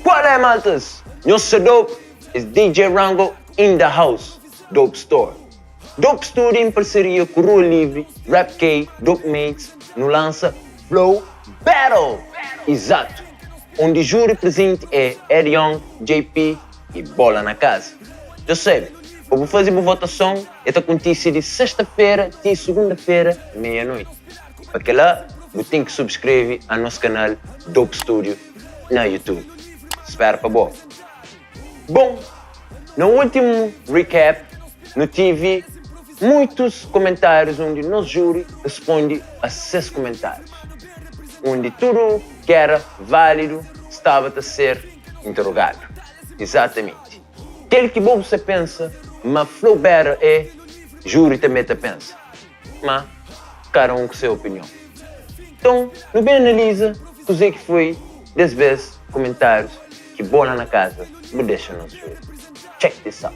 Qual é maltas? Nhos sa dope? Es DJ Rango in the house Dope Store Dope Studio em parceria ku Rua Livre, Rap K, Dope Mates nu lansa Flow Battle! Exato! Undi júri prezenti é Ed Young, JP e Bola na Casa. Dja sabe, pa bu faze bu votason e ta kontise di sexta-fera ti sugunda-fera meia-noiti. I pa kela bu ten ki subskreve a nos kanal Dope Studio na YouTube. Spera pa bo! Bom, na ultimu recap nu tive muitus komentarius undi nos juri responde a ses komentarius, undi tudu ki era validu staba ta ser interogadu. Izatamenti kel ki bo bu sa pensa ma Flow Battle é, juri tanbe ta pensa. Ma kada un ku se opinion. Nton nu ben analiza kuzê ki foi des bes kumentárius ki bo la na kaza bu dexa nos juri. Check this out.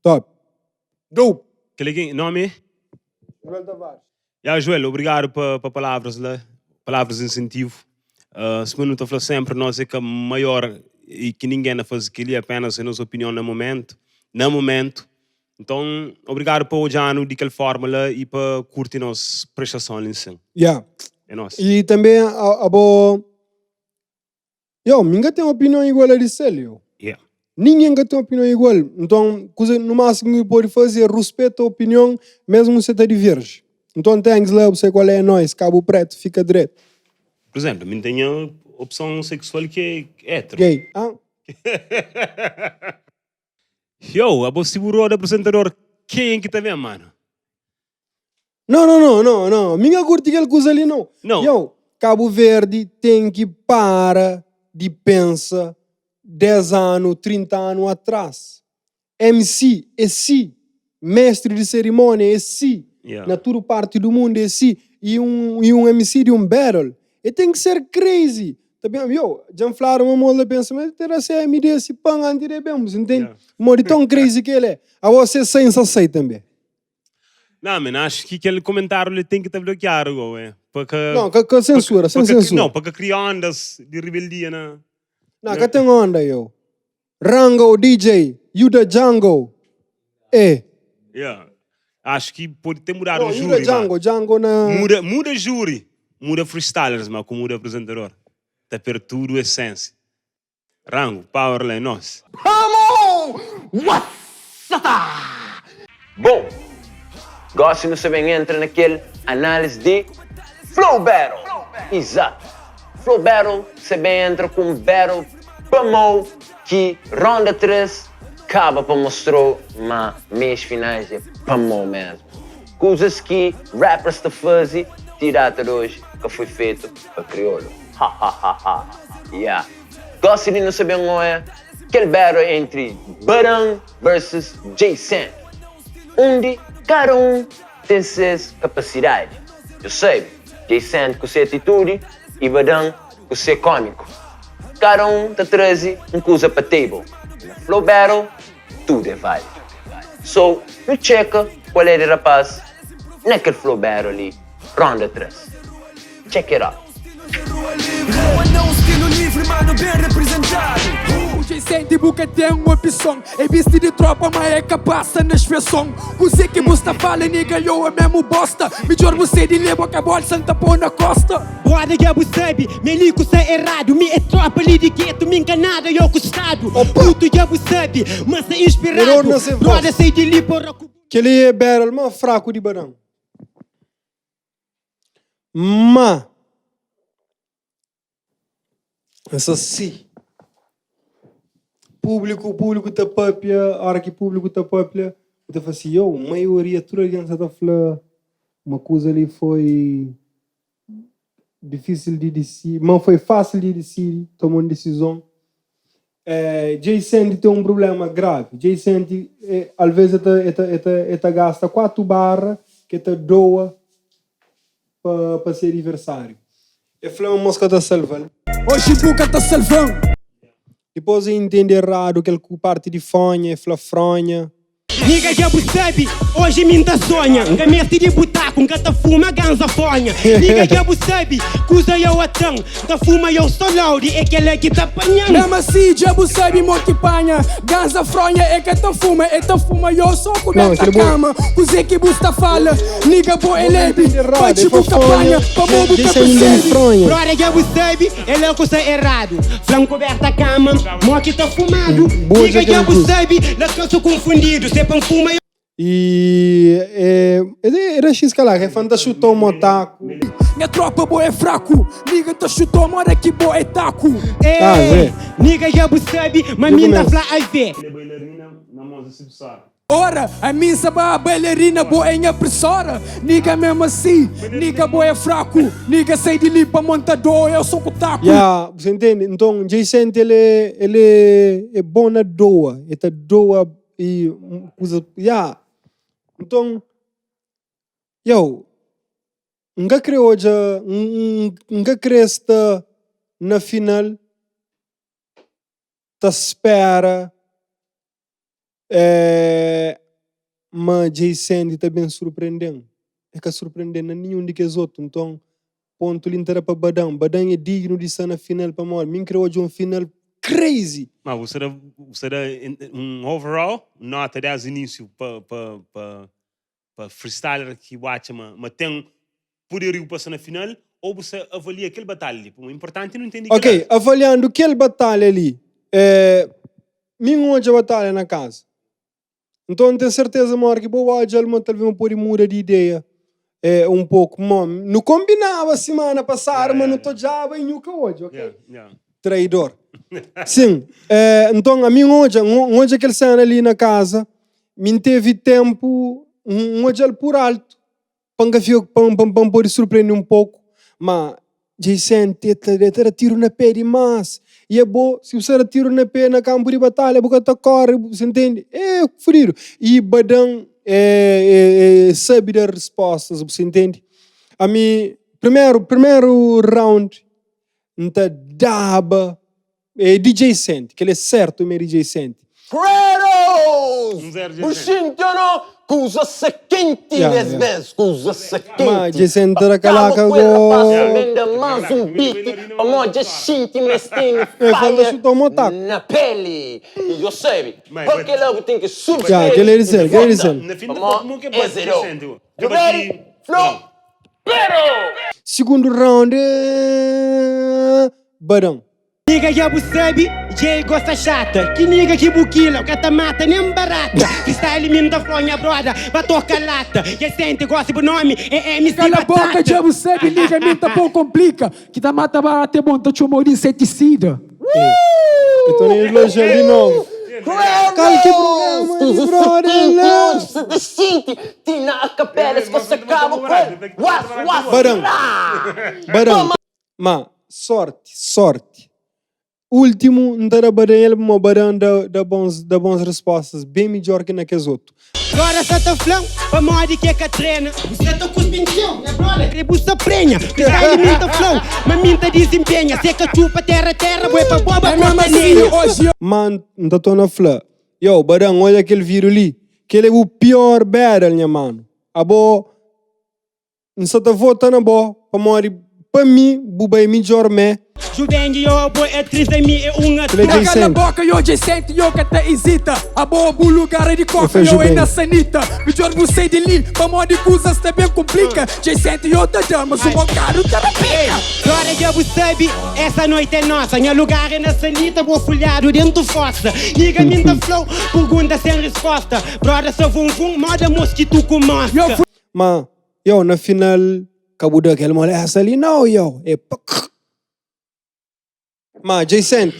Top. Dope. Kel ki nomi é? Joel Tavares. Ya Joel, obrigadu pa pa palavras la, palavras di insentivu. Sima nu ta fla sempri, nos é ka maior i ki ningen na fazi kel-li, apenas é nos opinion na momentu, na momentu. Nton, obrigadu pa odja-nu di kel forma la i pa kurti nos prestason li nsin. Ya. É nos. I tanbe abo, yo, mi nka ten opinion igual a di sel, yo. Yeah. Ningen ka ten opinion igual. Nton, kuza no másimu ki pode faze é ruspeta opinion, mesmu se ta diverge. Nton, thanks la, bu sai kual é, é nois. Kabu Pretu, fika dretu. Por exemplo, mi n ten nha opson seksual ki é hétero. Gay. Ah. Yo, abo si bu roda apresentador kenha ki ta ben mano? Não, não, não, não, não. Mi ka curti kel kuza li não. Não. Yo, Cabo Verde tem ki para di pensa 10 anu, 30 anu atrás. MC é si, mestre di cerimónia é si, Yeah. na tudu parti du mundu é si. E um, e um MC di um battle, e tem ki ser crazy. Ta ben, yo, dja N fladu ma mos la pensa ma el terá se MD si pan anti de ben, bu ntende? Yeah. Modi ton crazy ki el é. Abo se sai N sa sai tanbe. Não, man, acho ki kel komentáriu li ten ki ta blokiadu go, eh. Pa ka Não, ka, ka pa ka, sensura, pa sen ka, sensura. não, pa ka kria ondas di rebeldia na Não, na ka ten onda, yo. Rango DJ, you the jungle, eh. Yeah. Acho ki pode ter mudadu Não, you the júri, ma jungle, jungle na. muda, muda júri, muda freestylers, ma ku muda apresentador. Ta perde tudu essência. Rango, power la é nos. Bom, gosi nu sa ben entra na kel análise di Flow Battle! Izatu! Flow Battle sa ben entra ku un battle pa mau ki ronda 3 kaba pa mostrou ma meias finais é pa mau mesmu. Kuzas ki rappers ta fazi ti data di oji ka foi fetu pa kriolu. Hahahaha yeah. Gosi di nu sa ben oia kel battle entri Baran versus J-Cent, undi kada un ten ses kapasidadi. Djo sabe, J-Cent ku se atitudi i Badan ku se kómiku. Kada un ta traze un kuza pa table. I na Flow Battle, tudu é válidu. So, nu txeka kual é di rapaz na kel Flow Battle li, ronda 3. Check it out. Broda dja bu sabi, me li ku sa eradu Mi é tropa li di getu, mi nka nada yo ku stadu Putu dja bu sabi, ma sa Error inspiradu na se Broda voz. sai di li pora ku. Kel-li é battle más fraku di Badan. Ma N sta si. Públiku, públiku ta pâpia, óra ki públiku ta pâpia, bu ta fla si, yo, maioria, tudu algen sa ta fla ma kuza li foi difísil di disidi, ma foi fásil di disidi, toma un disizon. Dja Sandy ten un prubléma gravi. Dja Sandy, alvês, el ta, el ta, el ta, el ta gasta 4 barra ki el ta doa pa, pa se adiversáriu. El fla ma mos ka ta salva-l. Oji bu ka ta salva-m. Dipôs el intende eradu kel parti di fonha, el fla fronha. Nigga dja bu sabi, oji mi nta sonha. Nka mesti di butaku. taku, N ka ta fuma ganza fonha. Nigga dja bu sabe, kuza yo atan. N ta fuma yo so loud, é kela ki ta panha-m. Mesmo assim dja bu sabe mo ki panha Ganza fronha é ka ta fuma É ta fuma yo so Não, kuberta aquele bom. kama Kuze ki bu sta fala Nigga bo é lebi Errado, Patxi é bu ka fronha. panha Pamo bu ka Deixa ninguém percebe fronha. Brother dja bu sabe, é la ku sta erradu. Fla-m kuberta kama, mo ki ta fumadu. Boa Nigga dja dja kel bu kuza. sabe, la ka su kunfundidu. Se pa N fuma yo. E é, é, era X calhar, é fã tá chutou motaco. Nha tropa bo é fraku Nigga ta chutou mora ki bo é taku. Ah, Ei, vê. nigga dja bu sabe, ma Já mi N ta começa. fla avê. Ele é bailarina na mão de Sara. Ora, a mim sabe a bailarina bo é nha pressora Nigga mesmo assim, nigga bo é fraco Nigga sai de limpa montador, eu sou taco. Yeah, você entende? Então, Jason, ele é bom na doa. Ele tá doa e coisa. Yeah. Então, yo, nunca creio hoje, nunca creio estar na final, tá espera, é, mas Jason tá bem surpreendendo. É que surpreendendo nenhum de que os outros. Então, ponto ali inteira para Badão. Badão é digno de estar na final para morrer. Mim creio hoje um final crazy. Mas você dá um overall, nota 10 início para pa, pa, pa freestyler que bate, mas tem poderio passar na final, ou você avalia aquele batalha ali? O importante é não entender. Ok, avaliando aquele batalha ali, é, mim hoje a batalha na casa. Então tenho certeza, maior que boa hoje ele talvez pode mudar de ideia é, um pouco. Mano, não combinava semana passada, mas não tô já bem nunca hoje, ok? Yeah. Traidor. Sim, é, então a mim hoje, hoje aquele cena ali na casa, mim teve tempo, um hoje por alto, para para poder surpreender um pouco, mas Jason teta teta tiro na pé demais. E é bom, se você dá tiro na pé na campo de batalha, porque tá corre, você entende? É fodido. E Badão é, sabe dar respostas, você entende? A mim, primeiro round, não dava é DJ Sente, que ele é certo, meu DJ Sente. Credos! 1-0, Buxintono, kusa quente dez vezes, kusa quente. Mas Jason Taracalaca go. Menda mais um beat, pamó já sente mestino É, falta chutar o motaco. na pele. E eu sei, Mas- porque logo tem que subir. Já, que ele dizer, que ele dizer. Na fim, Pamó, como que é bate zero. Jason? You ready? Flow! Pero! Segundo round, é... Badão. Nigga já bu sabe, Jay gosta chata. Que nigga que buquila, o cata mata nem barata. Freestyle mim da flonha, brother, vai tocar lata. E sente, gosta do nome, é MC Cala a boca, Batata. dja bu sabe, liga, mim tá bom complica. Que tá mata barata é bom, tá chamou de inseticida. Eu tô nem elogiando de novo. Cala que programa, de brother, lá. Você sente, tina a capela, se você acaba com was, was, Barão. Barão. Mas, sorte, sorte. Último, não tá barão, ele mas barão dá bons respostas, bem melhor que naqueles outros. Agora só tá flão, pra mode que é que treina. Você tá cuspindo, né, brother? Rebuça prenha. Freestyle mim tá flow, mas mim tá desempenha. Seca chupa, terra, terra, boi pra boba, É mesmo corta assim, lenha. hoje eu Mano, não tá na flã. Yo, barão, olha aquele vídeo ali. Que ele é o pior battle, minha mano. A bo, não só tá votando a bo, pra morrer, pra mim, buba é melhor me. Jubeng, yo, boy, é atriz em mim, é um ator. Ele é Cala a Jason. boca, yo, Jason, yo, que te hesita. A boa bu lugar de coca, Eu yo, é Jubeng. na sanita. Melhor você de li, pra modo de coisas também complica. Jason, yo, tá dando, mas o bocado tá na pica. Agora já você sabe, essa noite é nossa. Minha lugar é na sanita, vou folhado dentro fossa. Nigga, minta flow, pergunta sem resposta. Brother, só vum vum, moda mosquito com mosca. Yo, fui Mas, yo, na final, acabou daquele molesta ali, não, yo. É pá. Mas, Jason,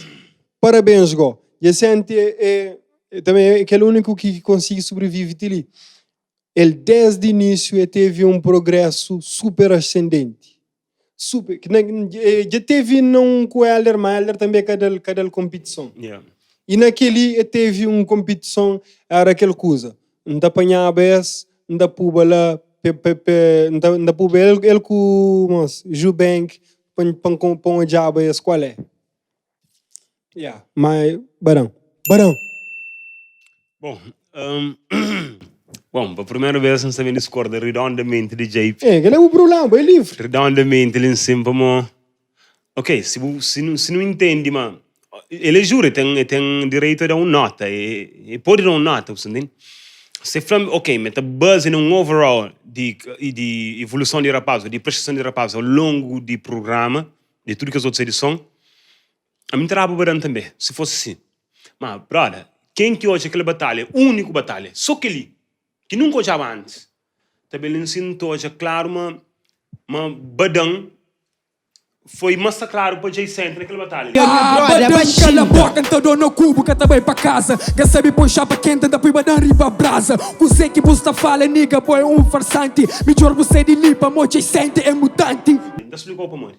parabéns, go. Jason é também é aquele único que consegue sobreviver ali. Ele, desde o início, ele teve um progresso super ascendente. Super. Que já teve não com o Elder, mas Elder também é cada competição. E naquele ele teve uma competição, era aquele coisa. Não apanhava esse, não puba lá, pe, pe, pe, não puba ele com mas, Jubank, põe o diabo esse, qual é? Yeah. Mas, Barão. Barão. Bom, Bon, pa primeru bes N sta ben diskorda ridondamenti di JP. Eh, kel-la é bu prubléma, bo é livri. Ridondamenti li nsin, pamo, ok, si bu, si nu, si nu intendi ma el é júri, el ten, el ten direitu a da un nota, el pode da un nota, bu sta ntende? Si el fla-m, ok, ma el ta bazia na un overall di, di evoluson di rapaz, di prestason di rapaz au longu di prugrama, di tudu kes otus edison, Ami N ta daba Badan tanbe, si fosi si. Ma, broda, ken ki odja kel batalha, uniku batalha, so kel-li, ki nunka odjaba antis, ta ben li nsin, N ta odja klaru ma, ma Badan foi masakradu pa Jay Cent na kel batalha li. Ah, Badan, kala boka, N ta dó na kubu, ka ta bai pa kaza. Ka sabe poi xapa kenti, N ta pui Badan riba braza. Kuzê ki bu sta fala, nigga, bo é un farsanti. Midjor bu sai di li, pamó Jay Cent é mutanti. N ta splikau pamodi.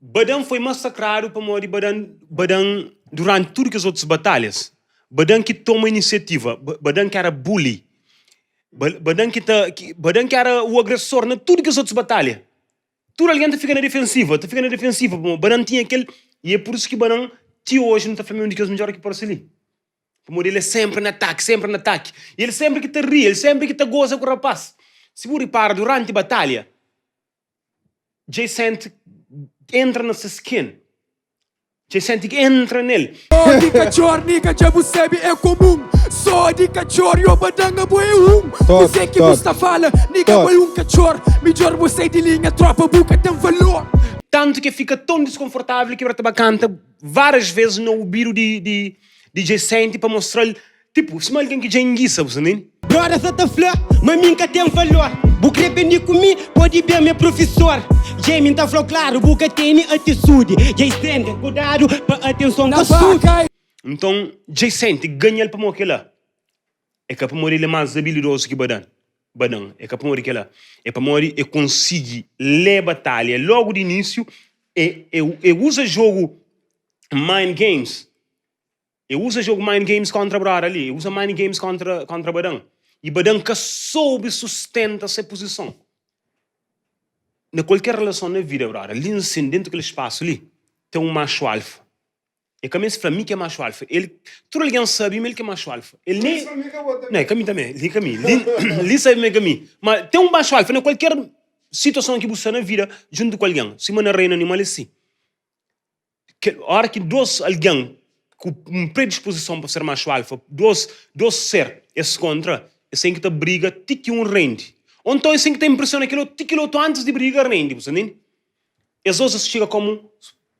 Badan foi masakradu pamodi Badan Badan duranti tudu kes otus batalhas Badan ki toma inisiativa Badan ki era bully Badan ki ta Badan ki era u agresor na tudu kes otus batalha tudu algen ta fika na defensiva ta fika na defensiva pamodi Badan tinha kel i é pur isu ki Badan ti oji nu ta fla ma é un di kes midjor ki parse li pamodi el é senpri na ataki senpri na ataki i el senpri ki ta ri el senpri ki ta goza ku rapaz si bu ripara duranti batalha. Dja e senti entra na se skin Dja e senti entra nel. Só di katxor, nigga, dja bu sabe é komun Só di katxor, yo badanga bo é um Top, Kuzê ki bu top, sta fala, nigga, bo top. é um katxor Midjor bu sai di linha, tropa, bu ka ten valor. Tantu ki e fika ton diskonfortável ki Berta ba kanta várias vezes na obidu di di di Djay Senti pa mostra-l Tipo, sima algen ki dja ingisa, bu sta ntende? Broda sa ta fla ma mi N ka ten valor Bu kre prende ku mi, pode ben, mi é profisor Jamie, N ta fla-u klaru, bu ka tene atisude Dja stende, kudadu pa atenson Na ka subi. vaca. Nton, dja senti ganha-l pamodi kel-la. É ka pamodi el é más abilidozu ki Badan. Badan, é ka pamodi kel-la. É pamodi el konsigi lé batalha lógu di inísiu, e e uza jogu mind games. E uza jogu mind games kontra broda li, e uza mind games kontra kontra Badan. I Badan ka soube sustenta se puzison. Na kualker relason na vida, broda, li nsin, dentu kel spasu li, ten un maxu alfa. E ka meste fla mi ki é maxu alfa. El, tudu algen sabe ma el ki é maxu alfa. El nem, Não, é ka mi tanbe, li ka mi. Li, li sabe ma é ka mi. Ma ten un maxu alfa na kualker situason ki bu sta na vida djuntu ku algen. Sima na reinu animal é si. Kel óra ki dos algen ku un predispozison pa ser machu alfa, dos dos ser, es kontra, es ten ki ta briga ti ki un rende. Ô nton es ten ki ta inpresiona kel otu ti kel otu antis di briga rende. Bu sta ntende? Es dos es txiga kómu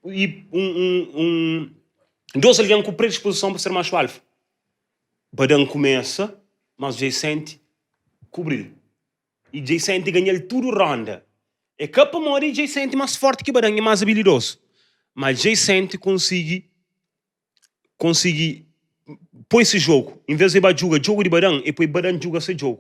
un un un dos algen ku predispozison pa ser machu alfa. Badan kumesa, mas dja e senti kubri-l. I Jay Senti ganha-l tudu ronda. É ka pamodi Jay Senti más fórti ki Badan i más abilidozu, má Jay Senti konsigi konsigi poi se jogu. Envês di el ba djuga djogu di Badan, el poi Badan djuga se djogu.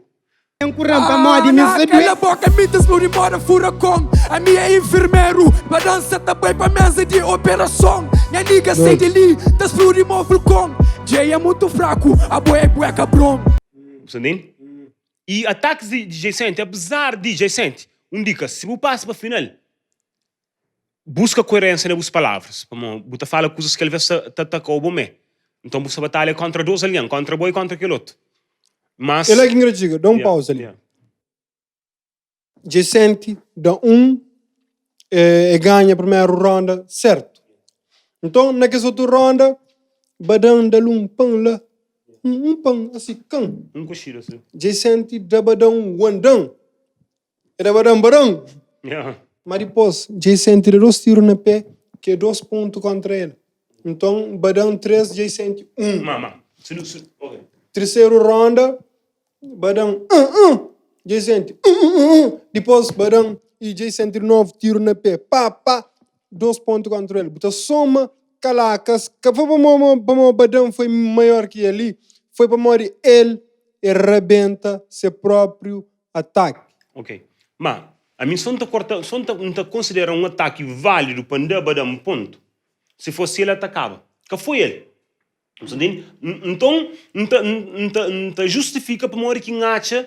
Ah, na kala boka mi ta spludi moda furakon Ami é infermeru, Badan sa ta bai pa mesa di operason Nha nigga sai di li, ta spludi mo vulkon Jay é mutu fraku, abo é bué kabron. Bu sta ntende? I atakis di Jacente, apezar di Jacente, un dika, si bu pasa pa final, buska koerensia na bus palavras, pamo bu ta fala kuzas ki alves ta atakau bo me. Nton bu sta batalha kontra dos algen, kontra bo i kontra kel otu. Mas. É la ki N kre txiga, da un pauza li. Jacente da un, e ganha primeru ronda sertu. Nton na kes otu ronda, Badan da-l un pan la, un pan asi, kan. Un kuxidu asi. Jacente da Badan un guandan, e da Badan Badan! Ma dipos, Jacente da dos tiru na pe, ki é dos pontu kontra el. Nton Badan 3, Jacente 1. Ma, ma, si nu, si, ok. Terseru ronda, Badan, uh uh! Dja senti, uh uh uh! Dipos Badan i dja senti di novu tiru na pe, pa pa! Dos pontu kontra el. Bu ta soma kalakas, ka foi pamodi Badan foi maior ki el li, foi pamodi el e rabenta se propriu ataki. Ok. Ma, ami so N ta korta, so N ta, N ta konsidera un ataki validu pa N da Badan pontu, si fosi el atakaba. Ka foi el. Bu sta ntende? Nton, N ta, N ta, N ta justifika pamodi ki N atxa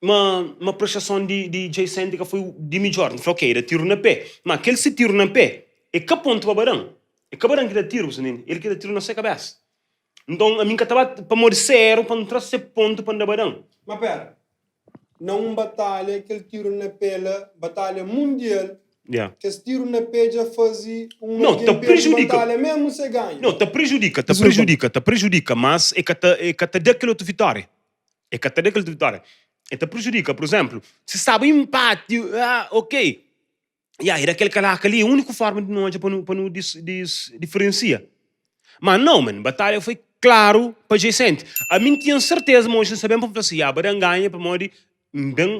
ma, ma prestason di, di Jay Sente ka foi di midjor. N fla, ok, e da tiru na pé. Ma kel se tiru na pé, e ka pontu pa Badan. E ka Badan ki da tiru, bu sta ntende? El ki da tiru na se kabesa. Nton, ami N ka ta ba pamodi se eru pa N tra se pontu pa N da Badan. Ma pera, na un batalha kel tiru na pé la, batalha mundial, Yeah. kes tiru na pé dja faze un Não, algen ta perde prejudika. batalha mesmu se ganha. Não, ta prejudika, ta Desculpa. prejudika, ta prejudika, mas e ka ta, e ka ta da kel otu vitória. E ka ta da kel otu vitória. E ta prejudika, por exemplo, si staba empati, ah, ok. Ya, e da kel kalaka li, é úniku forma di nu odja pa nu, pa nu dis, dis, diferensia. Ma nau, man, batalha foi klaru pa Jay Cent. Ami N tinha serteza ma oji N sta ben pa N fla si, ya, Badan ganha pamodi N ben,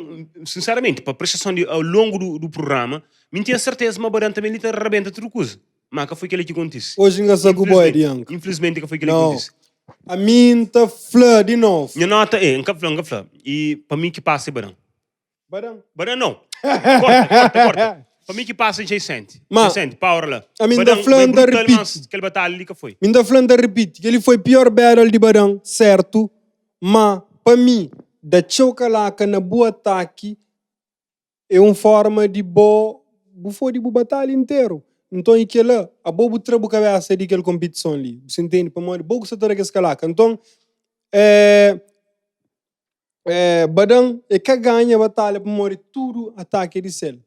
sinseramenti, pa prestason di au longu du, du prugrama, mi N tinha serteza ma Badan tanbe li ta rabenta tudu kuza. Ma ka foi keli ki kontise. Oji N ka sta ku boi, Infilismenti, Dianka. infilismenti ka foi keli ki Nau. kontise. Ami N ta fla di novu. Nha nota é, N ka fla, N ka fla, i pa mi ki pasa é Badan. Badan. Badan não. Corta, corta, corta. Pa mi ki passa Jay Sente. Ma, Jay Sente, power la. a mi nta Badan, fla, foi nta brutal, repite. mas kel batalha li ka foi. Mi nta fla, nta repite, kel-li foi pior battle di Badan, sertu, ma pa mi, da txeu kalaka na bu ataki é un forma di bo bu fodi bu batalha interu. Nton i kel-la, abo bu tra bu kabesa di kel konpitison li, bu sa intende? Pamodi bo ku sa ta da kes kalaka. Nton, eh. Eh, Badan e ka ganha batalha pamodi tudu ataki é di sel.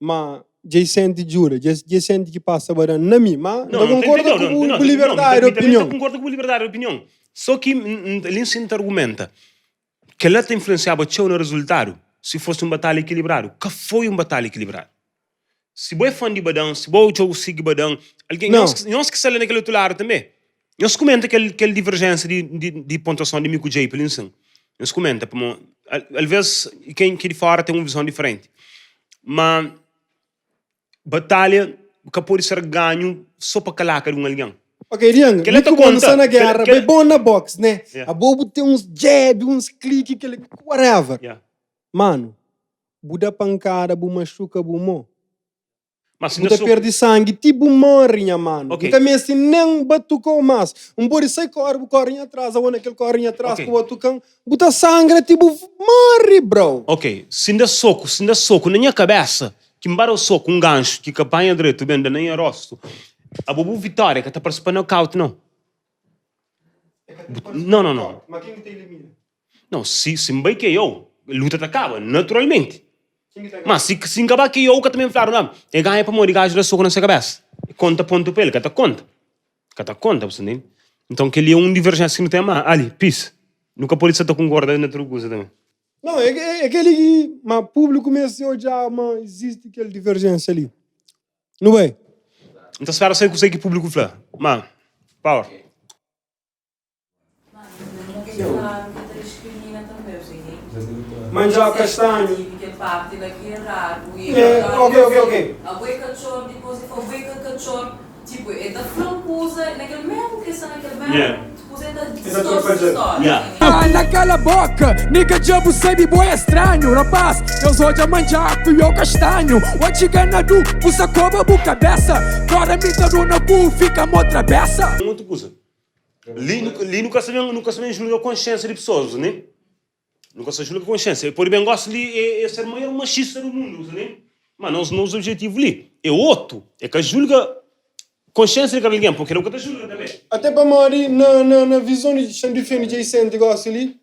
Ma dja i senti djuda, dja i senti ki pasa Badan na mi. Ma N ta konkorda ku bu ku liberdadi di opinion. N ta konkorda ku bu liberdadi di opinion. So ki li N sinta argumenta, kel-la ta influensiaba txeu na rezultadu si fosi un batalha ikilibradu. Ka foi un batalha ikilibradu. Si bo é fã di Badan, si bo dja bu sigi Badan, algen, Não. nhos, nhos ki sta la na kel otu ladu tanbe, nhos kumenta kel, kel diverjénsia di, di, di pontuason di mi ku Djei pa li nsin. Nhos kumenta, pamo al, alvês ken ki di fóra ten un vizon diferenti. Ma batalha ka pode ser ganhu so pa kalaka di un algen. Ok, Rian, Kel-la mi ta ku bo nu konta. sta na Kel-la, géra, kel-la. bai bon na boxe, né? Yeah. Abo bu ten uns jab, uns kliki, kel, whatever. Yeah. Manu, Bu da pankada bu machuka bu mo. Ma si Bu na ta so. perde sangi ti bu morre nha manu. Ok. N ka meste nen batuka-u mas. N pode sai kore bu kore nha tras awo na kel kore nha tras Ok. ku batuka-m bu ta sangra ti bu morre bro. Ok, si N da soku, si N da soku na nha kabesa, ki N ba da-u soku, un ganxu ki ka panha dretu ben da na nha rostu, abo bu vitória ka ta parse pa nokaut nau. Bu, nau, nau, nau. Ma ken ki ta ilimina? Não, si, si N bai KO, luta ta kaba, naturalmenti. Ma si, si N ka ba KO, ka ta ben fladu, na, e ganha pamodi gaju da soku na se kabesa. E konta pontu pa el, ka ta konta. Ka ta konta, bu sta ntende? Nton, kel-li é un diverjénsia ki nu ten, ma ali, peace. Nu ka pode sa ta konkorda na tudu kuza tanbe. Não, é, é, é kel-li ki, ma públiku meste odja ma izisti kel diverjénsia li. Nu bai. N ta spera sabe kuzê ki públiku fla, ma, power. Manjau kastanhu. É, ok, ok, ok. Na kala boka, nigga dja bu sabi bo é stranhu Rapaz, nhos odja mandjaku i eu kastanhu Oi txiga na du, bu sa koba bu kabesa Gora mi ta du na ku, fika mo trabesa. Un otu kuza, Li nu li nu ka sta ben nu ka sta ben julga konsiensia di pesoas, ne? Nu ka sta julga konsiensia. Pode ben gosi li é é ser maior machista do mundu, ne? Ma nos nos objetivu li é otu, é ka julga konsiensia di kada algen, purki el ka ta julga tanbe. Até pamodi na na na vizon di Xa N difende Jay Sente gosi li,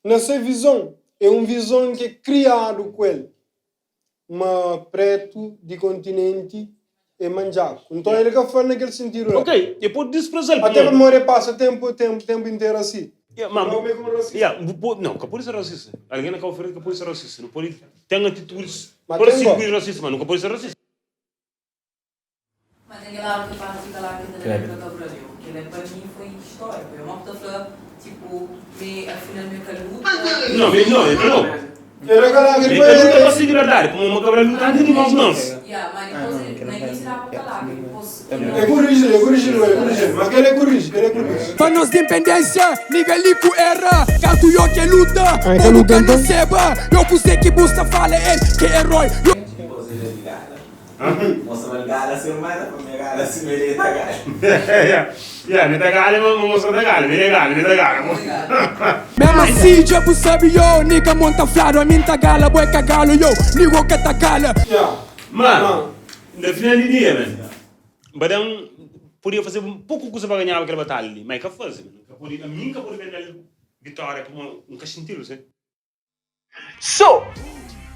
na se vizon é un vizon ki é kriadu ku el. Ma pretu di kontinenti é mandjaku. Nton el ka fla na kel sintidu la. Ok, e pode dispreza-l Até pamodi. pamodi el pasa tenpu tenpu tenpu interu asi. Yeah, ma Não bu, me como racista. yeah, bu pode, não, ka pode ser racista. Algen na Cabo Verde ka pode ser racista. Nu pode ten atitudis Ma ten paresidu go. ku di racista, ma nu ka pode ser racista. Mas é kel algo ki pasa fika la ki ta lembra Cabral eu kel é pa mi foi histórico eu mo ta fla tipo me afinal me ka luta. Não, me não, ele não. Era kalaka Me di ka luta pa pa se liberdade, pamo ma Cabral luta antes di nós nanse. Yeah, ma dipôs na início daba kalaka dipôs É corrige, é corrige, é corrige. Mas kel é corrige, kel é corrige. Pa nos dipendência, nigga li ku era Kantu yo ke luta, Ai, ka pobu luta ka na nton? seba Yo kuzê ki bu sta fala el ke herói Yo. Mesmo assim dja bu sabe yo Nigga mon ta fladu ami nta gala Bo é ka galo yo Nigga ka ta kala. Ma, na final di dia, man, ba da-m. podia fazeba un poku kuza pa ganhaba kel batalha li, ma e ka faze. N ka pode, ami N ka pode ben da-l vitória pamodi N ka xinti-l, se. So,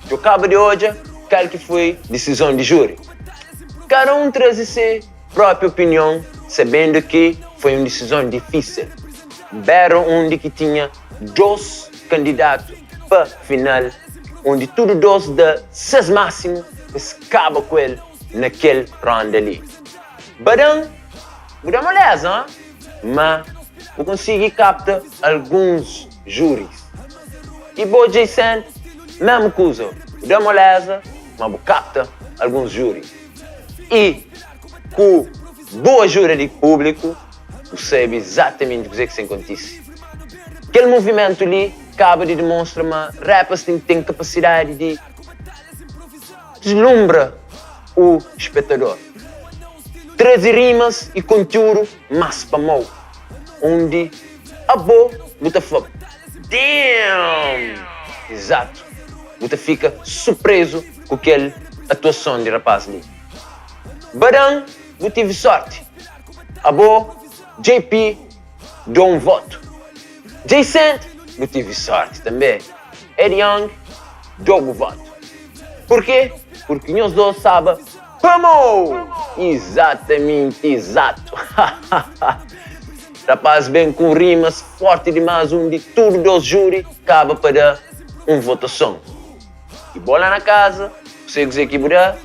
djo kaba di odja kal ki foi disizon di júri. Kada un traze se própi opinion, sabendu ki foi un disizon difísil. Bera undi ki tinha dos kandidatu pa final, undi tudu dos da ses másimu pa es kaba ku el na kel ronda li. Badan, bu da moleza, ha? Ma bu konsigi kapta alguns júris. I bo Jaycent, mesmu kuza, bu da moleza, ma bu kapta alguns júris. I ku bo ajuda di públiku, bu sabe izatamenti kuzê ki sta kontise. Kel muvimentu li kaba di dimonstra ma rappers ten ten kapasidadi di Deslumbra u spetador. Traze rimas i kontiúdu más pa mau, undi abo bu ta fla Damn! Izatu, bu ta fika surprezu ku kel atuason di rapaz li. Badan bu tive sorti. Abo JP dou un votu. Jcent bu tive sorti tanbe. Ed Young dou bu votu. Porquê? Porque nhos dos staba pamou! Exatamente, exato! Rapaz ben ku rimas forti dimas undi tudu dos júri kaba pa da un votason. I bo la na kaza, bu sai kuzê ki bu da?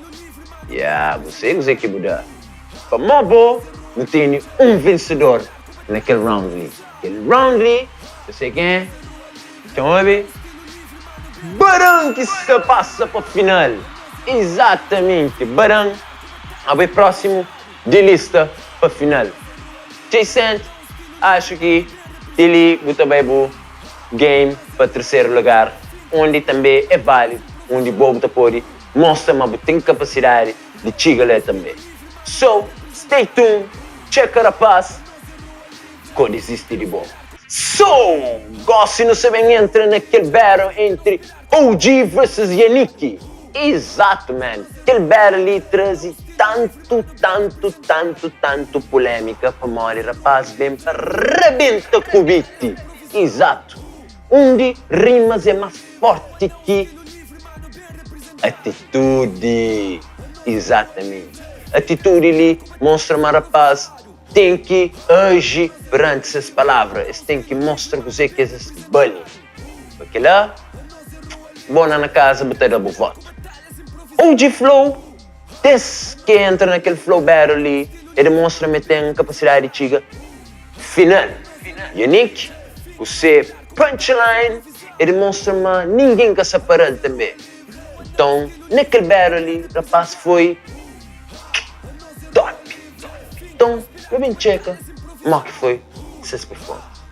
Ya, bu sai kuzê ki bu da. Pamó bo nu tene un vensedor na kel round li. Kel round li, bu sai ken é? Txon obi? Baran ki sta pasa pa final! Izatamenti, Baran abo é prósimu di lista pa final. Jcent, axu ki di li bu ta bai bu game pa terseru lugar, undi tanbe é válidu, undi bo bu ta pode mostra ma bu ten kapasidadi di txiga la tanbe. So, stay tuned, txeka rapaz! Ko disisti di bo. So, gosi nu sa ben entra na kel battle entri OG vs Yannick. Exato man, kel battle li trazi tantu, tantu, tantu, tantu polémica pamodi rapaz ben pa rabenta ku beat. Exato, undi rimas é más forti ki atitudi. Exatamenti, atitudi li mostra ma rapaz ten ki aji peranti ses palavra, es ten ki mostra kuzê ki es bali. Pa kila, bo na na kaza bu ta da bu votu. OG Flow, des ki entra na kel Flow Battle li, e demonstra ma e ten kapasidadi di txiga final. Yannick, ku se punchline, e demonstra ma ningen ka sa para-l tanbe. Nton, na kel battle li, rapaz foi top. Nton, nu ben txeka mo ki foi ses performance.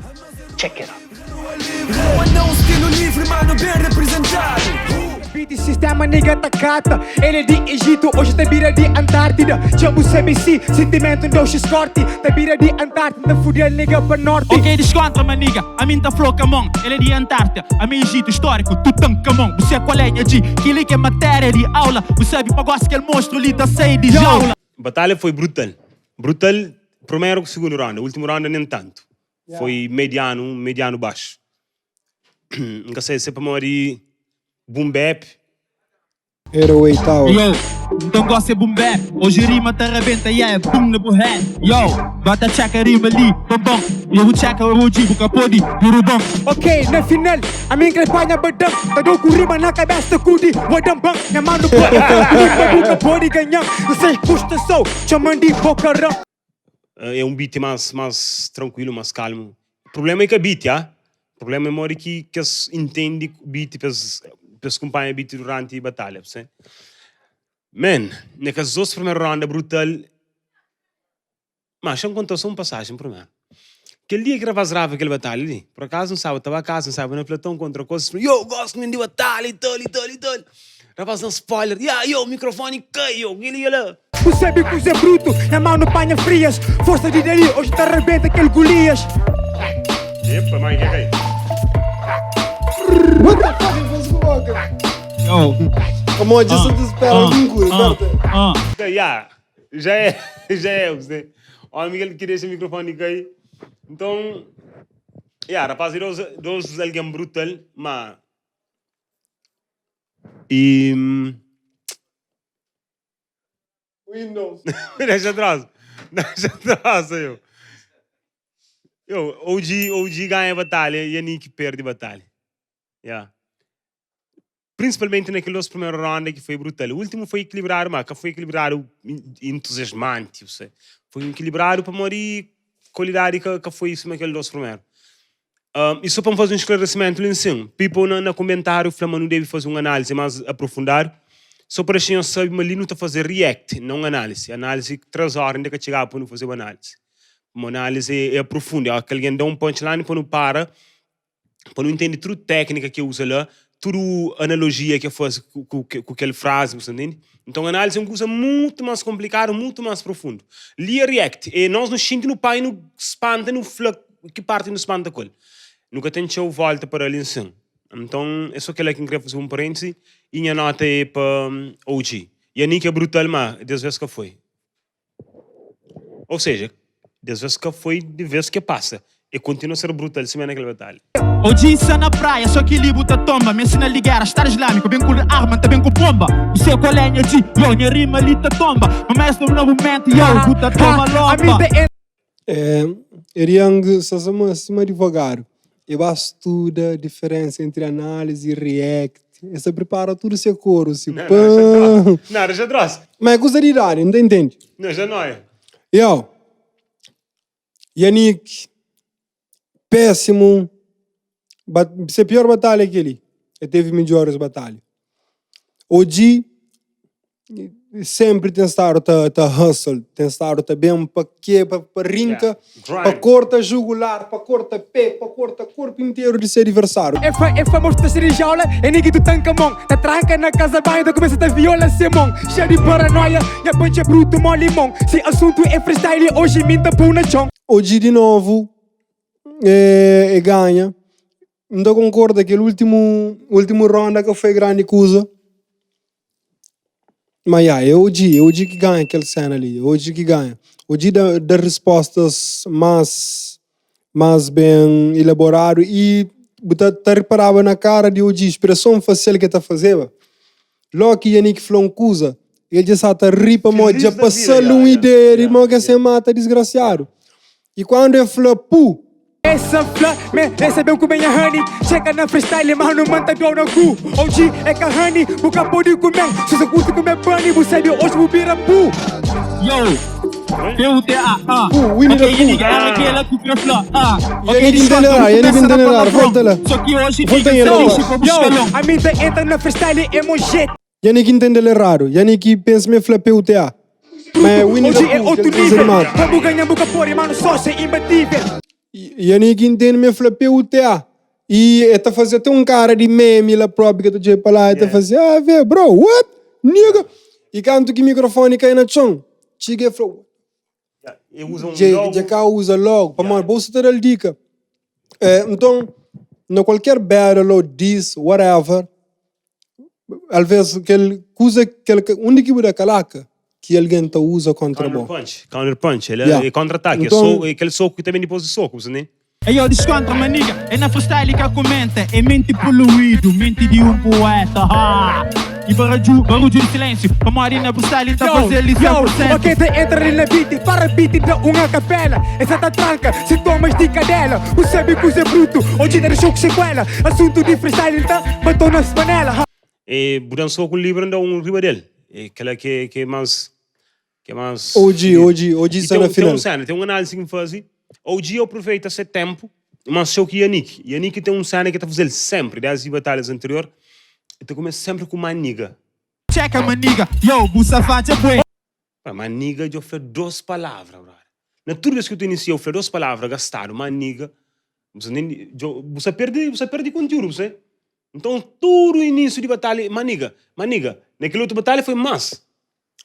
Check it out. Beat sistema nigga ta kata El é di Egito, hoje ta bira di Antártida Dja bu sabe si sentimento n dau xis korti Ta bira di Antártida, n ta fudel nigga pa norti. Ok diskontra ma nigga, ami n ta flo kamon El é di Antártida, ami é Egito Histórico, Tutankamon Bu se kual é nha G, kili ki é matéria di aula Bu sabe pa gosi kel monstru li ta sai di jaula. Batalha foi brutal. Brutal primeru ku sigundu ronda, ultimu ronda nen tantu. Foi medianu, medianu baxu. N ka sai se pamodi boom bap. 808 Tower. Yo, nton gosi é boom bap Oji rima ta rabenta, yeah, boom na bu head Yo, bota txeka rima li, bom bom Yo bu txeka oji bu ka podi, buru bom. Ok, na final, ami N kre panha badam Ta dou ku rima na kabesa ku di wadam Ban, nha manu bo é fraku li ma bu ka podi ganham N sai kusta so, txoman di bokaram. É um beat más más trankuilu, más kalmu. Problema é ka beat, ah. Problema é modi ki kes intendi beat pa es pa es kunpanha beat duranti batalha, bu sabe? Man, na kes dos primeru ronda brutal. Má, xa-m konta-u sô un pasajen primeru. Kel dia ki rapaz grava kel batalha li, pur akazu N staba ta ba kaza, N staba na Platão kontra kos, es fla, Yo, gosi ki ben di batalha i tal, i tal, i tal. Rapaz da spoiler, Ya, yo, mikrofoni kai, yo, kel-li, kel-la. Bu sabe kuzê brutu, nha manu panha frias Forsa di dali, oji ta rebenta kel Golias. Epa, mãe, ke kai? What the fuck el faze ku boka? Yo. Pamodi dja sa ta spera algun kuza, certo? Ya, já é, já é, você. Omi kel ki dexa mikrofoni kai. Nton, ya, rapaz é dos algen brutal, ma e Windows. Dexa atrás. Dexa atrás, eu. Eu, OG, OG ganha batalha e Yannick perde batalha. Yeah. Principalmente naquele dos primeiro ronda que foi brutal. O último foi equilibrado, mas que foi equilibrado entusiasmante, você. Foi um equilibrado para morrer qualidade que, que foi isso naquele dos primeiro. Um, e só para fazer um esclarecimento lá em cima. People na, na comentário fala, mas não deve fazer uma análise mais aprofundada. Só para quem sabe, mas ali não está fazer react, não análise. Análise 3 horas ainda que chegar para não fazer uma análise. Uma análise é, é profunda, é que alguém dá um punchline para não para, para não entender tudo técnica que usa lá, tudo analogia que faz com, com, com aquela frase, você entende? Então análise é uma coisa muito mais complicada, muito mais profundo. Lia react, e nós nos sentimos no pai, no espanta, no fla, que parte no espanta com ele. Nunca tem show volta para ali em cima. Então, é só aquela que eu queria fazer um parêntese e minha nota é para OG. E a Nick é brutal, mas das vezes que foi. Ou seja, das vezes que foi, de vez que passa. E continua a ser brutal se naquela batalha. OG sa na praia, só que libo ta tomba. Me ensina ligera, estar islâmico, bem com arma, tá bem com pomba. O seu colenha de, yo, minha rima ali tá tomba. Mas mesmo no momento, yo, buta toma lomba. É, Eriang, só sima advogado, e ba studa diferença entre análise e react. E se prepara tudo se coro, se Não, pã. não, já não, já trouxe. Mas é coisa de idade, não entende? Não, já não é. Yo, Yannick, péssimo. Ba se pior batalha que ele. Ele teve melhores batalhas. OG sempre tem estado tá, tá hustle, tem estado tá bem para quê, para pa rinca, Yeah. para Grind. corta jugular, para corta pé, para corta corpo inteiro de seu adversário. É, fa é famoso tá cheio de jaula, é ninguém do tanca-mão. Tá tranca na casa banho, tá começa a viola semão. Cheio de paranoia, e a punch é bruto, mó limão. Se assunto é freestyle, hoje minta pão na chão. OG de novo é, é ganha. Não concordo aquele último último ronda que foi grande coisa. Mas yeah, é OG, é OG que ganha aquela cena ali, é OG que ganha. OG dá, dá respostas mais, mais bem elaborado e tá, tá reparava na cara de OG, expressão facial que tá fazendo. Logo que Yannick falou uma coisa, ele já está a rir para Feliz já da vida, passou yeah, uma yeah, ideia, yeah, irmão, que se mata, desgraciado. E quando ele falou, pu, Essa flã, me recebeu com minha honey. Chega na freestyle, mas não manda dor no cu. OG é que a honey, boca pode comer. Se você curte comer bunny, você viu hoje o pirapu. Yo, P-U-T-A, ah. Pu, Winnie the Ok, Pooh. nigga, ela que ela que o flã, ah. Yannick entenderá, Yannick entenderá, volta lá. Só que hoje, Volta aí, nigga, Lola. deixa pra buscar Yo, a minha entra na freestyle, é meu jeito. Yannick entende errado, Yannick pensa me fala PUTA. Mas é Winnie the Hoje é Pooh, que outro ele pensa nível. animado. Vamos ganhar boca por mano, só ser imbatível. Yannick entende me fala PUTA. E ele tá fazendo até um cara de meme lá próprio que tá para lá e tá fazendo, ah, vê, bro, what? Nigga. E canto que microfone cai na chão. Chega e fala, Eu uso um Já, logo. já cá usa logo, para mano, bolsa ter a dica. É, então, na qualquer battle ou diss, whatever, às vezes, aquele coisa, aquele, onde que muda calaca, que alguém te usa contra Counter bom. punch, counter punch, ele Yeah. é contra-ataque, Então- é, soco, é aquele soco que também depois de soco, você entende? Ei, eu descontra, maniga. É na freestyle que comenta. É mente poluído, mente de um poeta. Ha. E barulho, barulho de silêncio. Como a na freestyle tá fazendo ali 100%. Ok, te entra ali na beat, para beat dá uma capela. Essa tá tranca, sintomas de cadela. O sabe que é bruto, hoje tá show com sequela. Assunto de freestyle, tá? Matou nas panelas. E budan soco livre anda um riba dele. É aquela que que é mais que é mais OG, OG, OG E está tem, na um- tem final. um cena, tem uma análise que faz. OG aproveita esse tempo, mas só que Yannick. Yannick tem um cena que está fazendo sempre, desde as batalhas anteriores, então começa sempre com uma nigga. Checa, maniga. Yo, buça fatia, bué. Pá, Maniga, eu falei duas palavras, brother. Na toda vez que eu inicio, eu falei duas palavras gastado, maniga. Você, nem, eu, você perde, você perde conteúdo, você. Então, todo o início de batalha, maniga, maniga. Naquele outro batalha foi mais.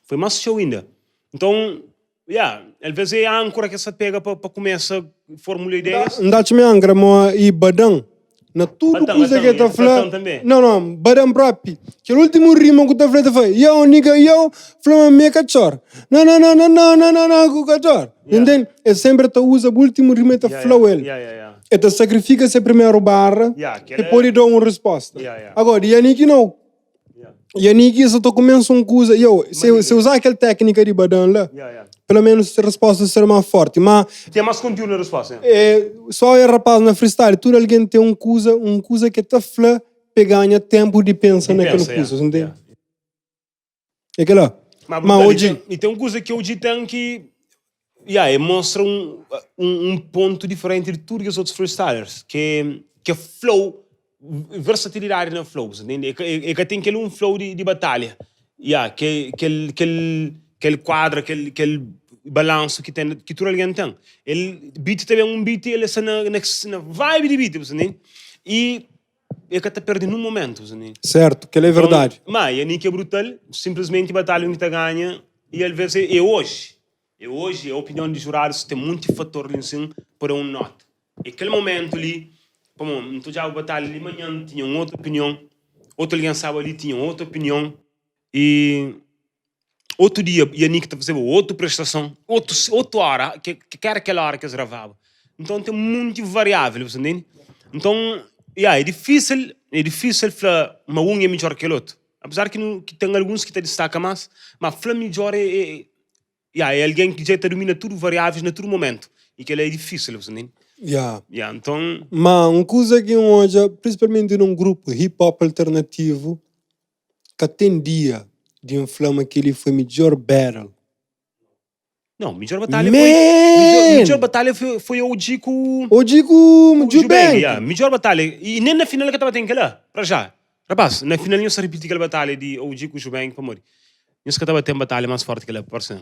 Foi mais show ainda. Então, yeah, às vezes é a âncora que você pega para começar a formular ideias. Ndachi me angra mo e badão. Na tudu Batan, kuza batan, ki el ta yeah, fla. batan tanbe. Não, não, Badan propi. Kel últimu rima ku ta fla, el ta fla, Yo, nigga, yo, fla ma mi é katxor. Na, na, na, na, na, na, na, na, ku katxor. Yeah. Entende? El senpri ta uza bu últimu rima, el ta Yeah, fla-u yeah, el. yeah, yeah, yeah. El ta sakrifika se primeru barra Yeah, pa kel el pode da un resposta. Yeah, yeah. Agora, Yannick nau. Yeah. Yannick sa ta kumensa un kuza, yo, se, Maneiro. se uza kel téknika di Badan la, Yeah, yeah. pelo menos se resposta ser más forti. Ma Ten más kontiúdu na resposta, yeah. é, só é rapaz na freestyle, tudu algen ten un kuza, un kuza ki ta fla pa ganha tempu di pensa Di na kel pensa, kuza, yeah, entende? yeah. É kel-la. Ma, Ma brutal, e oji, ten, e ten un kuza ki oji ten ki yeah, e mostra un, un, un pontu diferenti di tudu kes otus freestylers, ki é, ki é flow, versatilidadi na flow, bu entende? E ka, e ka ten kel un flow di, di batalha, yeah, ke, kel, kel, kel kuadra, kel, kel balansu ki ten, ki tudu algen ten. El, beat ta ben un beat, el sta na, na, na vibe di beat, bu entende? E E ka ta perde nun momentu, Zani. Certo, kel-la é verdadi. Então, ma Yannick é brutal, simplesmenti batalha undi ta ganha e alvês é, é oji. É oji, é opinion di jurados, ten munti fator li nsin pa da un nota. É kel momentu li, pamo N ta odjaba batalha li manhan, N tinha un otu opinion, otu algen staba li tinha otu opinion e otu dia Yannick ta fazeba otu prestason, otu, otu ora, ke ka era kel ora ki es gravaba. Nton ten munti variável, bu sta ntende? Nton, ya, é difísil, é difísil fla ma un é midjór ki kel otu. Apezar ki nu, ki ten alguns ki ta distaka más, ma fla midjór é, é, ya, é algen ki dja ta dumina tudu variáveis na tudu momentu. I kel-la é difísil, bu sta ntende? Ya. Ya, nton. Ma un kuza ki N odja, prinsipalmenti nun grupu hip hop alternativu, ka ten dia di N fla ma kel-li foi midjór battle. Não, midjor batalha foi. Midjor, Man! midjor batalha foi, foi OG ku. OG ku ku Jubeng. Jubeng, yeah. Midjor batalha. E nem na final ka tava ten kela. Pra já. Rapaz, na final nhos ta repeti kel batalha di OG ku Jubeng pamodi nhos ka tava ten batalha mais forte kela, parse.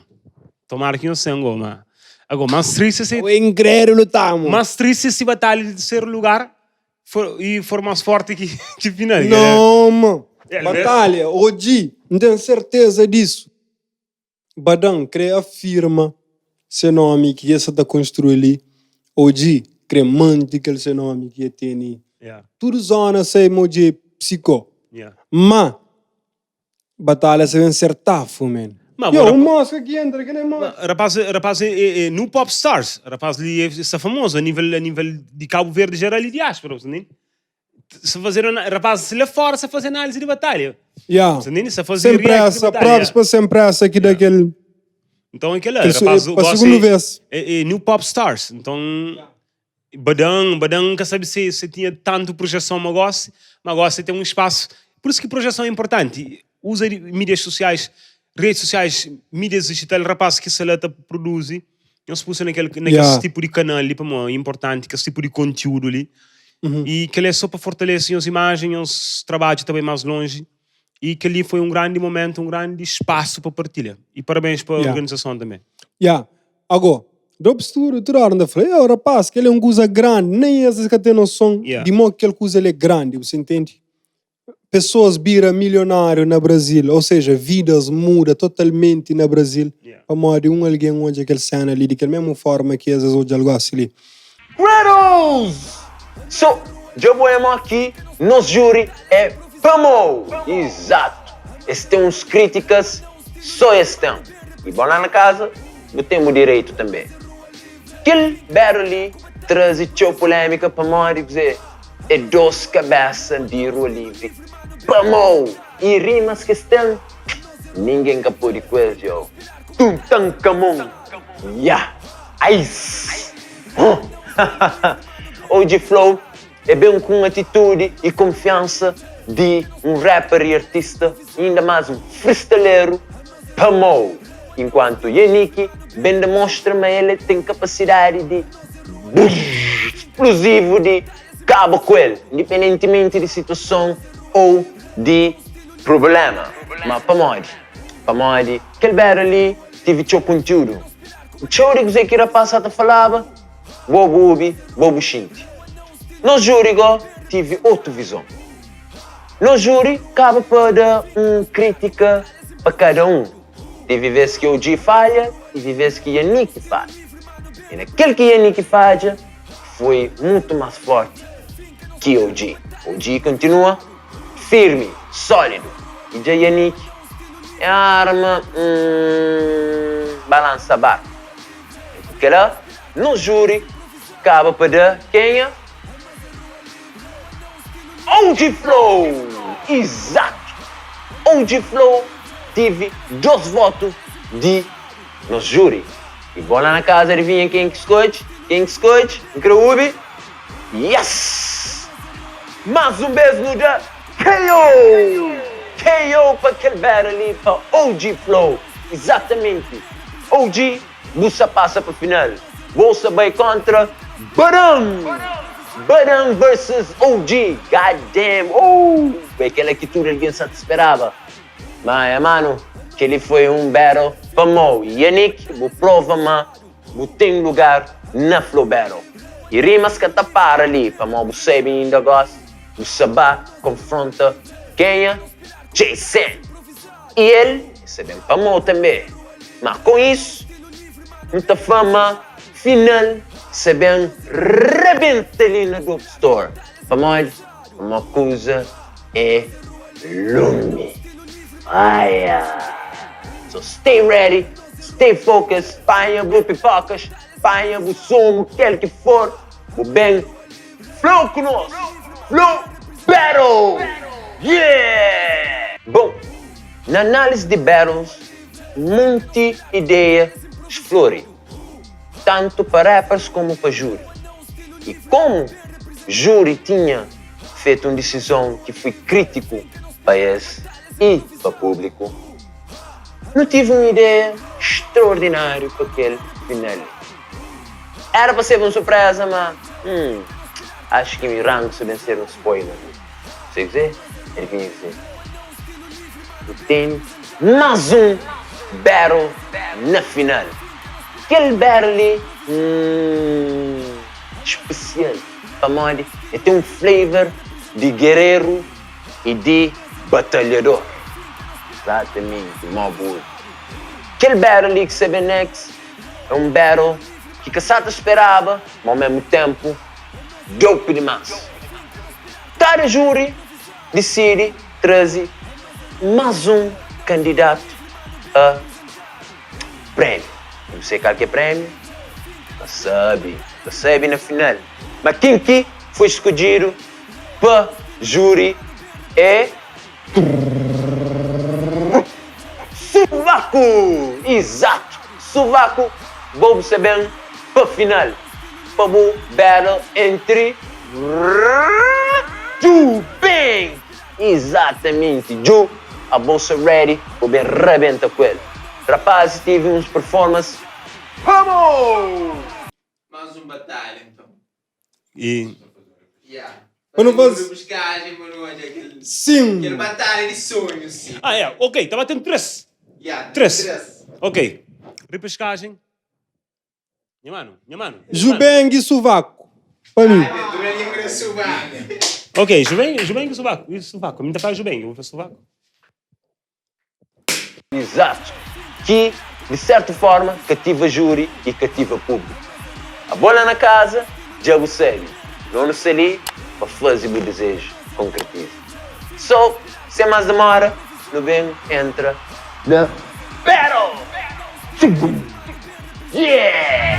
Tomara ki nhos ten go, ma ago mais triste se O incrédulo tamo. mais triste se batalha di terceiro lugar for e for mais forte ki ki final. Não, mano. É, às vezes- Batalha, OG, N ten serteza disso. Badan kre afirma se nomi ki e sa ta konstrui li, OG kre manti kel se nomi ki e teni. Yeah. Tudu zona sai ma OG é psiko. Yeah. Ma batalha sa ben ser tafu, man. Ma Yo, bo un moska ki entra, kel é moska. Rapaz, rapaz é, é, é, no Pop Stars, rapaz li é, sta famoso a nível, a nível di Cabo Verde geral e diáspora, você entende? Se fazer, rapaz, se lá fora se fazer análise de batalha. Yeah. Você entende? Se fazer Sem react de pressa, batalha. props pa sem pressa ki da kel Então aquele, kel rapaz, pa gosta segundo é, vez. é, é New Pop Stars. Então, Badão, Badão nunca sabe se, se tinha tanto projeção, mas gosta, mas gosta de ter um espaço. Por isso que projeção é importante. Usa mídias sociais, redes sociais, mídias digitais, rapaz que se lá tá produz. Nhos pusa naquele, naquele Yeah. tipo de canal ali, pamo, é importante, que esse tipo de conteúdo ali. E que ele é só para fortalecer nhos imagem, nhos trabalho também mais longe. E que ali foi um grande momento, um grande espaço para partilha. E parabéns para a Yeah. organização também. Yeah. Agora, Dope Studio, tudo hora anda fala, "Ei, rapaz, que ele é um coisa grande, nem esses que têm noção Yeah. de modo que aquele coisa ele é grande, você entende? Pessoas vira milionário na Brasil, ou seja, vidas muda totalmente na Brasil. Yeah. Para morrer um alguém onde aquele cena ali, de aquela mesma forma que às vezes hoje algo assim ali. Gredos! So, dja bo é mo ki nos júri é pamo! Exato! Es ten uns krítikas só es ten. I bo la na kaza, bu ten bu direitu tanbe. Kel battle li traze txeu pulémika pamodi kuzê? É dos kabésa di rua livri pamo! I rimas ki es ten, ningen ka pode ku es, yo. Tutankamon! Ya! Ais! Huh! OG Flow é ben ku un atitudi i konfiansa di un rapper i artista, i inda más un freestaleru pamou, inkuantu Yannick ben demostra ma el ten kapasidadi di spluzivu di kaba ku el, indipendentimenti di situason ou di prubléma. Ma pamodi? Pamodi kel battle li tive txeu kontiúdu. Txeu di kuzê ki rapaz sa ta falaba, bo bu obi, bo bu xinti. Nos júri gó tive otu vizon. Nos júri kaba pa da un krítika pa kada un. Tive vês ki OG falha, tive vês ki Yannick falha. I na kel ki Yannick fadja, foi mutu más fórti. ki OG. OG kontinua firmi, sólidu. I dja Yannick é arma, hum, balansa barku. I ku kela, nos júri kaba pa da kenha? OG Flow! Izatu! OG Flow tive dos votu di nos júri. I bo la na kaza adivinha ken ki skodje? Ken ki skodje? N kre obi? Yes! Más un bes nu da KO! KO pa kel battle li pa OG Flow. Izatamenti! OG, bu sa pasa pa final. Bo sa bai kontra Badam! Badam versus OG! God damn! Ooh! É kela ki tudu algen sa ta speraba. Ma é manu, kel-li foi un battle pa mou. Yannick, bu prova ma bu ten lugar na Flow Battle. I rimas ka ta para li, pamó bu sabe inda gosi bu sa ba konfronta kenha? Jay-Z! I el sa ben pa mou tanbe. Ma kon isu, nu ta fla ma final sa ben rebenta li na Dope Store. Pamodi? Pamó kuza é lumi. Aia! So stay ready, stay focused, panha bu pipokas, panha bu sumu, kel ki for, bu ben flow ku nos! Flow Battle! Yeah! Bon, na análise di battles, munti ideia sflori, tantu pa rappers komu pa júri. I komu júri tinha fetu un disizon ki fui krítiku pa es i pa públiku, nu tive un ideia straordináriu pa kel final li. Éra pa seba un surpréza, má, hum, axu ki rangu sa ben ser un spoiler li. Sei kuzê? Adivinha kuzê? Nu tene más un battle na final. Kel battle li, hum, spesial. Pamodi el ten un flavor di gereru i di batalhador. Exatamenti, mo bu obi. Kel battle li ki sta ben next é un battle ki ka sa ta speraba, ma au mesmu tempu dope dimas. Kada júri disidi traze más un kandidatu a prémiu. I bu sabe kal ki é prémiu? Ta sabe, ta sabe na final. Ma ken ki foi skodjidu pa júri é. Suvaku! Izatu! Suvaku, bo bu sta ben pa final, pa bu battle entri Ju Bang! Izatamenti Ju, abo sta ready bo ben rabenta ku el. Rapazis tive uns performance pamo! Mais um batalha então. E Yeah. Pa nu Fazer faz- repescagem pa nu odja kel Sim. kel batalha di sonho sim. Ah, é, ok, tava ten 3. Yeah, 3. 3. Ok. Repescagem. Nha mano, nha mano. Jubeng e Suvaco. Pa mi. Ok, Jubeng, Jubeng e Suvaco. E Suvaco. Mi ta fala Jubeng, eu vou falar Suvaco. Izatu, ki di sertu forma kativa júri i kativa públiku. Abo la na kaza dja bu sabe, no nu sta li pa faze bu dizeju konkretiza. So, sen más demora, nu ben entra na battle! Yeah!